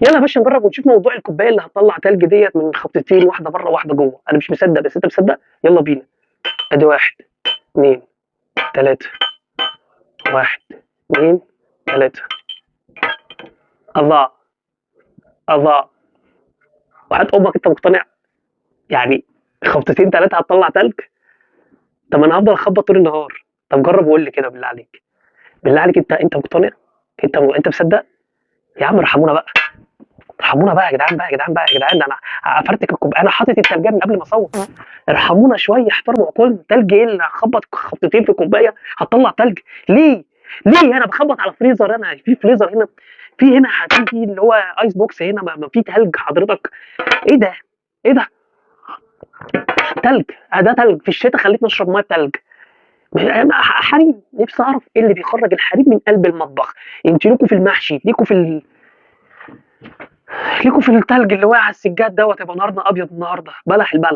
يلا يا باشا نجرب ونشوف موضوع الكوباية اللي هتطلع تلج ديت من خبطتين، واحدة بره واحدة جوه. انا مش مصدق، بس انت مصدق؟ يلا بينا. ادي 1 2 3، 1 2 3. الله الله، وحياة امك انت مقتنع؟ يعني خبطتين 3 هتطلع تلج؟ طب انا هفضل اخبط طول النهار. طب جرب وقول لي كده بالله عليك، بالله عليك، انت مقتنع؟ انت مصدق؟ يا عم ارحمونا بقى، ارحمونا بقى يا جدعان، بقى يا جدعان، بقى يا جدعان. انا قفلت الكوباية، انا حاطط التلجه من قبل ما اصور. ارحمونا شوية، احترموا عقولنا. تلج ايه اللي هخبط خبطتين في كوباية هتطلع تلج؟ ليه؟ ليه انا بخبط على فريزر؟ انا في فريزر هنا، في هنا في اللي هو ice box هنا، ما في تلج حضرتك. ايه ده؟ ايه ده؟ تلج، ده تلج في الشتاء، خليتني اشرب مية تلج. حريم، نفسي اعرف ايه اللي بيخرج الحريم من قلب المطبخ. انتوا ليكوا في المحشي، ليكوا في ليكوا في التلج اللي واقع على السجاد دوت. يبقى نهارنا ابيض النهارده، بلح البلح.